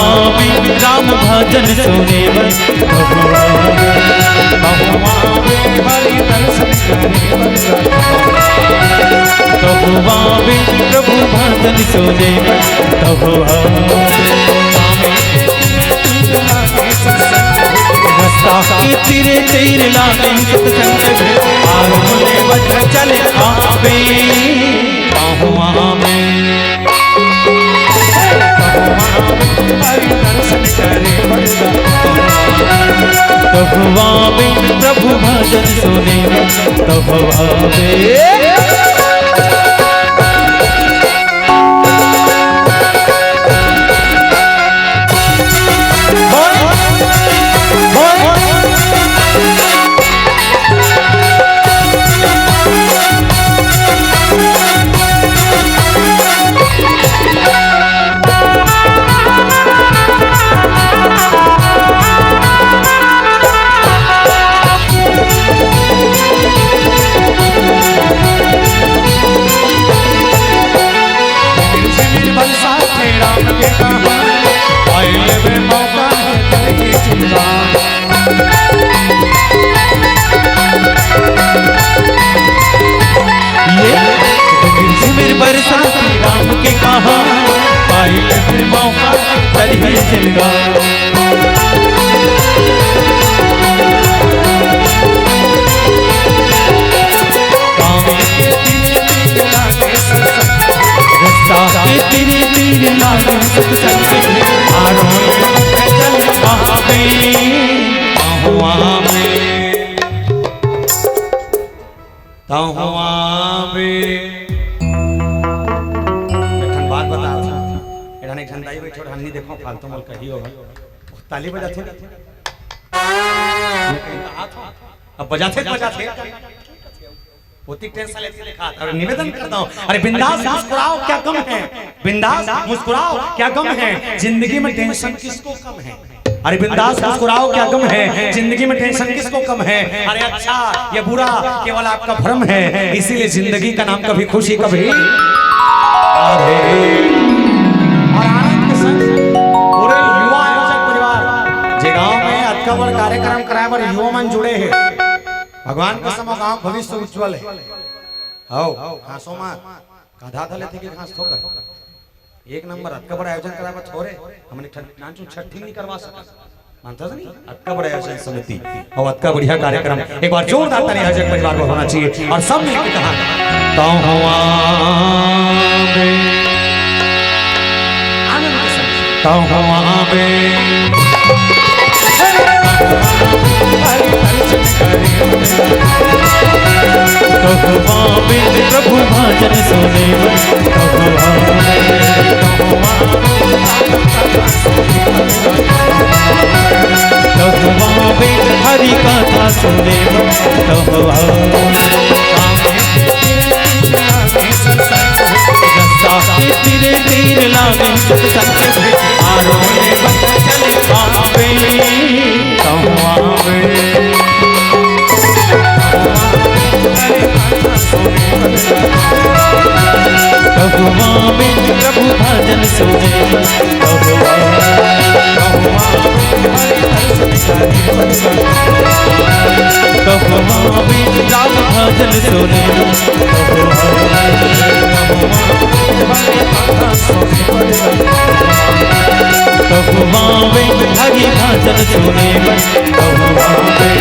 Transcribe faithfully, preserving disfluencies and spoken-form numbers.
आवे राम भजन सुने बर, कहो आवे, कहो आवे हरि दर्शन करे बर, कहो आवे प्रभु भजन सुने बर, कहो आवे। रस्ता के तीरे तीर लागे सत्संग में, आरो ने बद चले आवे, कहो आवे। हरि दर्शन करे बरदा। तब आवे प्रभु भजन सुने, तब आवे। ये झिमिर बरसात राम के कहा, पाई फिर मौका चली जिंदा। रस्ता के तीरे तीरे लागे सत्संग में, आरो चल आवे, आहुआ में। तहुआ बे। एक ठन बात बता था। एठन एक ठन दाई बैठो, हमनी देखो फालतू मल कही हो। ताली बजाथे। अब बजाथे, बजाथे। ओती टेंशन लेती देखा। अरे निवेदन करता हूँ। अरे बिंदास मुस्कुराओ, क्या गम है? बिंदास मुस्कुराओ, क्या गम है? जिंदगी में टेंशन किसको कम है? अरे बिंदास मुस्कुराओ, क्या गम है? जिंदगी में टेंशन किसको कम है? अरे अच्छा, ये बुरा केवल आपका भ्रम है, इसीलिए जिंदगी का नाम कभी खुशी, कभी राधे। और आनंद के संग पूरे युवा आयोजक परिवार, जे गांव में अतका बड़ कार्यक्रम कराए बर युवा मन जुड़े हैं, भगवान कसम गांव भविष्य उज्जवल है। आओ, हाँसो मत। कधा था लेते कि घास थोकर। एक नंबर अतका बड़ा आयोजन कराए बर थोरे, हमन एक ठन नानचुन छट्ठी नहीं करवा सकत। मानता से नहीं? अतका बड़ा आयोजन समिति और अतका बढ़िया कार्यक्रम, एक बार जोरदार ताली आयोजक परिवार को होना चाहिए और सब मिलकर कहा, "तौ हवा में आनंद के साथ, तौ हवा में।" कहुआ में प्रभु भजन सुने, कहुआ में, कहुआ में हरि कथा सुने, कहुआ में। रस्ता के तीरे तीर लागे सत्संग में, आरो ने बंदा चले पावे, कहुआ में। कहुआ में प्रभु भजन सुने, कहुआ, कहुआ, कहुआ में राम भजन सुने, कहुआ, कहुआ, कहुआ में हरि भजन सुने, कहुआ में।